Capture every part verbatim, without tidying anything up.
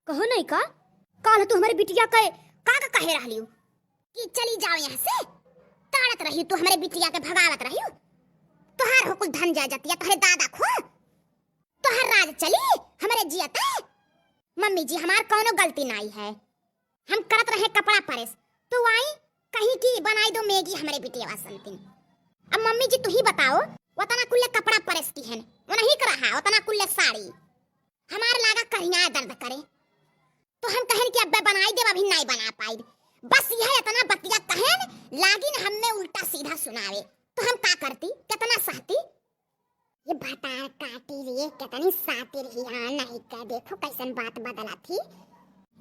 कहो नहीं का, काल तू हमरे बिटिया के का का कहे रहलियो कि चली जाओ यहाँ से, ताड़त रहियो तू हमरे बिटिया के, भगावत रहियो। तोहार हो कुल धन जायदादिया, तोहरे दादा खो, तोहर राज चली हमरे जियते। मम्मी जी, हमार कौनो गलती नाई है, हम करत रहे कपड़ा press, तू आई कहीं कि बनाई दो Maggi हमरे बिटिया वासन तिन। अब मम्मी जी, तू ही बताओ, वतना कुल्ले कपड़ा press किहन, उन्हीं का रहा वतना कुल्ले साड़ी, हमार लागा करिया दर्द करे, तो हम कहन कि अब्बे बनाई देब, अभी नाई बना पाई। बस यह इतना बतिया कहन लागिन हमें उल्टा सीधा सुनावे, तो हम का करती, कितना सहती। ये भतार काटी रे, कितनी सातिर ही, हाँ नहीं कह, देखो कैसन बात बदला थी।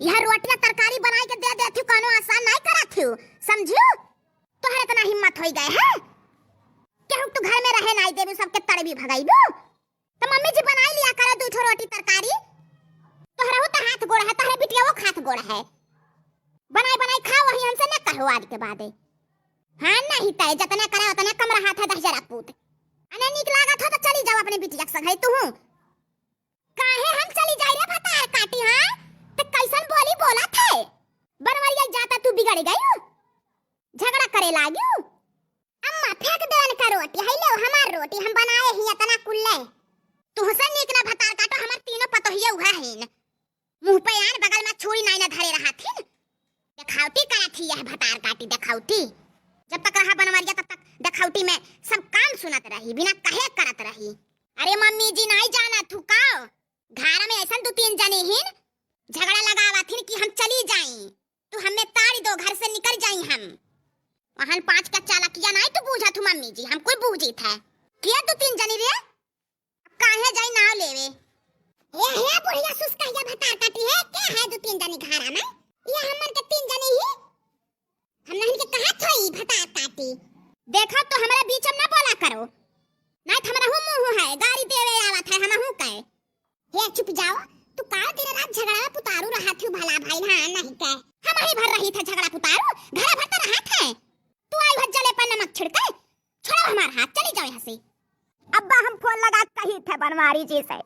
यह रोटिया तरकारी बनाई के दे देती, कौनो आसान नाई करा थी, समझियो? तोहरे इतना हिम्मत होई गए है, केहू तू घर में रहे नाई देबू, सबके तड़बी भगाईबू। तो मम्मी जी बनाई लिया करे दू ठो रोटी तरकारी, तोहरहू तो हाथ गोड़ है, तोहरे बिटियाओ के हाथ गोड़ है, बनाई बनाई खाओ, वही हमसे न कहो आज के बादे। हाँ, नहीं तय जतने करे उतने कम रहा था, दस जरा पूत। अने नीक लागत हो तो चली जाओ अपने बिटिया के संगे तू। काहे हम चली जाई रे भतार काटी, हाँ? तो कैसन बोली बोला थे? बनवरिया जाता तू बिगड़ गई, झगड़ा करे लागी। अम्मा, फेंक दे उनका रोटी, है लो हमार रोटी, हम बनाए ही इतना कुल्ले। तुहसे नीक ना भतार काटो, हमार तीनों पतोहिया उहे हैं। मुंह पे आन, बगल में छुरी नाई ना धरे रहा थिन। देखावटी करा थी यह भतार काटी, देखावटी। जब तक रहा बनवरिया, तब तक देखावटी में सब काम सुनत रही, बिना कहे करत रही। अरे मम्मी जी, नाई जाना थू का? घर में ऐसन दो तीन जने हिन, झगड़ा लगावा थिन कि हम चली जाई, तू हमें ताड़ी दो, घर से निकल जाई हम। वहन पाँच का चालकिया नाई तू बूझा थू मम्मी जी, हम कोई बूझी थे। के दो तीन जनी रे? काहे जाई नाव लेवे? ए, हे बुढ़िया सुस्कहिया भतार काटी है, के है दो तीन जनी घरा में? ये हमन के तीन जनी ही, हम नहन के कहा थोई भतार काटी। देखो तो हमरा बीच में ना बोला करो, नहीं तो हमरा हूँ मुँह है, गारी देवे आवत है, हम हूँ कहे। हे चुप जाओ, तू का दिन रात झगड़ा पुतारू रहा थी भला भाई, हाँ नहीं कहे। हम ही भर रही थे झगड़ा पुतारू, घर भर तो रहा थे। तू आई भज्जले पर नमक छिड़के, छोड़ो हमार हाथ, चली जाओ यहाँ से। अब्बा हम फोन लगा के कही थे बनवारी जी से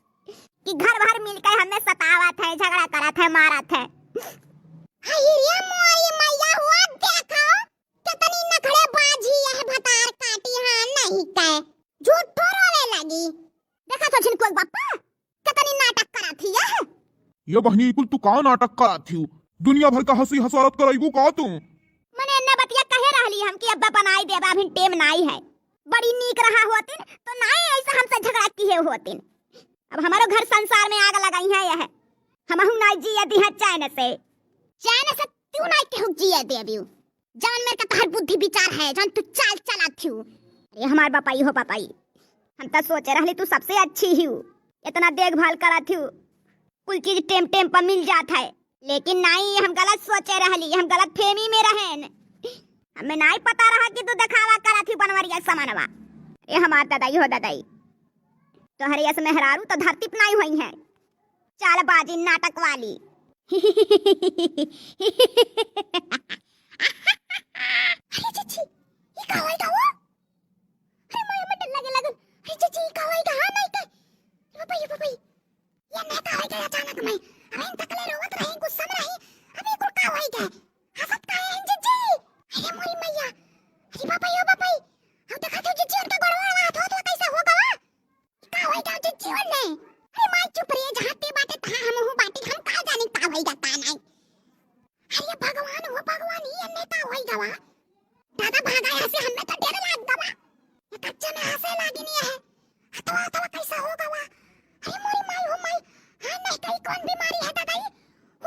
कि घर भर मिलके हमें सतावत है, झगड़ा करत है, मारत है। हाय रे मोरी मैया, हुआ देखो, कितनी नखड़ेबाजी यह भतार काटी, हाँ नहीं कहे, झूठो रोवे लगी। देखा तो झिनको बप्पा, कितनी नाटक करा थी यह। ये बहनी, कुल तू का नाटक करा थी? दुनिया भर का हंसी हसारत कराईबू का तू? मने एन्ने बतिया कहे रहली हम कि अब्बा बनाई देबा, अभी टेम नाई है। बड़ी नीक रहा होतिन तो नाई ऐसा हमसे झगड़ा किहे होतिन। अब हमारो घर संसार में आग लगाई है यह, हमहू नाई जिए दिहा चैन से। चैन से तू नाई केहू जिए देबियो। जौन मेरे का तोहर बुद्धि विचार है, जौन तू चाल चला थियू। अरे हमार बापाई हो बापाई, हम तो सोचे रहली तू सबसे अच्छी ही, इतना देखभाल करा थियू, कुल चीज टेम टेम पर मिल जात है, लेकिन नाई, हम गलत सोचे रहली, हम गलत फेमी में रहेन, हमें नाई पता रहा कि तू देखावा करा थी बनवरिया समानवा। ए हमार ददाई हो ददाई, तोहरे यस मेहरारू तो धरती पर नाई होई है। चालबाजी नाटक वाली। अरे चाची, ई का होई गवा? अरे माय, हमें डर लगे लगल। अरे चाची, ई का होई गवा? हाँ, नहीं का? बाबा, ये बाबा, ये नहीं का होई गवा अचानक में? अबे इन तकले रोवत रही, गुस्सा में रही। अबे कुल का होई गवा? हंसत काहे हैं जीजी? अरे मोरी मैया। अरे बाबा, यो बाबा, हम देखा थे जीजी उनका गोड़वा वाला हाथ होत हुआ कैसे हो गवा? का होई गवा जीजी उनने? अरे माई चुप रे, जहाँ ते बाटे तहाँ हमहू बाटी, हम का जानी का होई गवा का नाई। अरे भगवान हो भगवान, ई एन्ने का होई गवा? दादा भागा यहाँ से, हमें तो डर लाग गवा। ये कच्चे में हंसे लागी नहीं है। हथवा हथवा कैसा हो गवा? अरे मोरी माई हो माई, हाँ नहीं कहीं कौन बीमारी है दादा ई? ओ,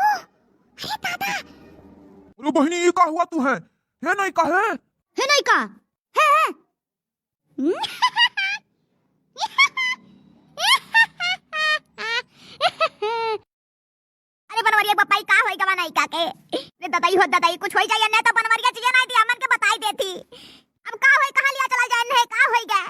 अरे दादा। अरे बहनी, ई का हुआ तू है? हे नहीं का है? हे नहीं का? हे, हे। अरे बनवरिया के पप्पा, ई का होई गवा नाई का के? रे ददाई हो ददाई, कुछ होई जाई ने तो बनवरिया जिए नाई दी, हमन के बताई देती। अब का होई, कहाँ लिया चला जाए ने, का होई गए?